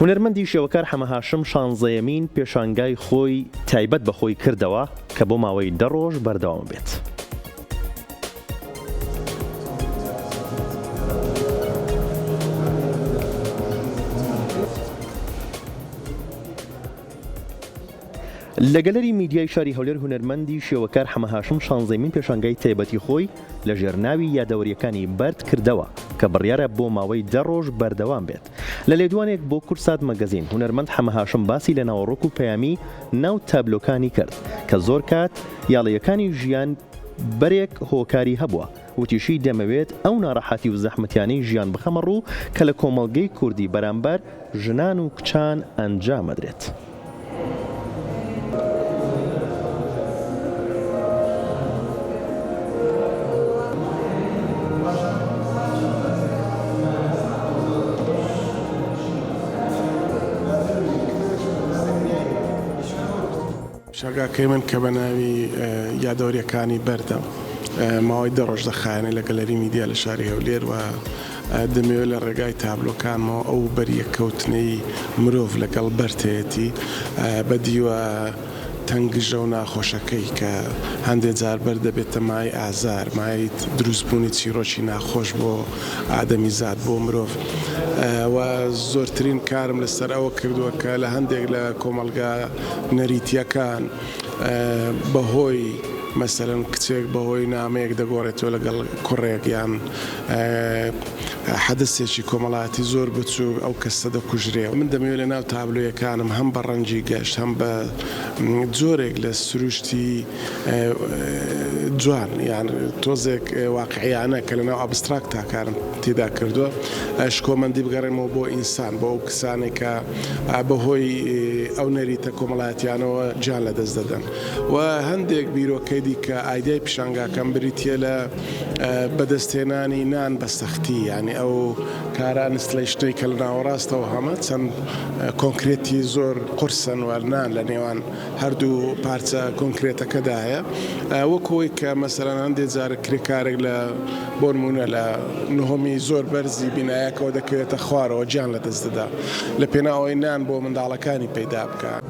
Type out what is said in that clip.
هونەرمەندی شێوەکار حەمە هاشم شانزەیەمین پێشانگای خۆی تایبەت بە خۆی کردەوە کە بۆ ماوەی دە ڕۆژ بەردەوام بێت. لە گەلەری میدیای شاری هەولێر هونەرمەندی شێوەکار حەمە هاشم شانزەیمین پێشانگای تایبەتی خۆی لە ژێر ناوی یادەوەرییەکانی بەرد کردەوە کە بڕیارە بۆ ماوەی دە ڕۆژ بەردەوام بێت. لە لێدوانێک بۆ کوردسات مەگەزین هونەرمەند حەمە هاشم باسی لە ناوەڕۆک و پەیامی ناو تابلۆکانی کرد کە زۆر کات یاڵەیەکانی ژیان بەرێک هۆکاری هەبووە وتیشی دەمەوێت ئەو ناڕەحەتی و زەحمەتیانەی ژیان بخەمە ڕوو کە لە کۆمەڵگەی کوردی بەرامبەر ژنان و کچان ئەنجامەدرێت. پیشانگاکەی من کە بە ناوی یادەوەرییەکانی بەردە ماوەی دە ڕۆژ دەخایەنێت لە گەلەری میدیا لە شاری هەولێر و دەمەوێت لە ڕێگای تابلۆکانمەوە ئەو بەریەککەوتنەی مرۆڤ لەگەڵ بەرتەیەتی بە دیوە تەنگژە و ناخۆشەکەی کە هەندێ جار بەر دەبێتە مایەی ئازار، مایەی دروستبوونی چیڕۆکی ناخۆش بۆ ئادەمیزاد، بۆ مرۆڤ و زۆرترین کارم لەسەر ئەوە کردووە کە لە هەندێک لە کۆمەڵگا نەریتییەکان بەهۆی مەسەلەن کچێک بەهۆی نامەیەک دەگۆڕێتەوە لەگەڵ کوڕێک یان حەدەسێکی کۆمەڵایەتی زۆر بچووک ئەو کەسە دەکوژرێ. من دەمەوێت لەناو تابلۆیەکانم هەم بە ڕەنگی گەش هەم بە جۆرێک لە سروشتی جوان یان تۆزێک واقعیانە کە لەناو ئابستراکتا کارم تێدا کردووە شکۆمەندی بگەڕێمەوە بۆ ئینسان بۆ ئەو کسانێک کە بەهۆی ئەو نەریتە کۆمەڵایەتیانەوە گیان لەدەست دەدەن و هەندێک بیرۆکەی دیکە ئایدیای پیشانگاکەم بریتییە لە بەدەستهێنانی نان بە سەختی یانی ئەو کارە installation ەی کە لە ناوەڕاستەوە هەمە چەند کۆنکرێتی زۆر قورسن و نان لە نێوان هەردوو پارچە کۆنکرێتەکەدا هەیە وەک ئەوەی کە مەسەلەن هەندێک جار کرێکارێک لە بۆ نموونە لە نهۆمی زۆر بەرزی بینایەکەوە دەکەوێتە خوارەوە گیان لەدەست دەدا لە پێناو ئەوەی نان بۆ منداڵەکانی پەیدا بکا.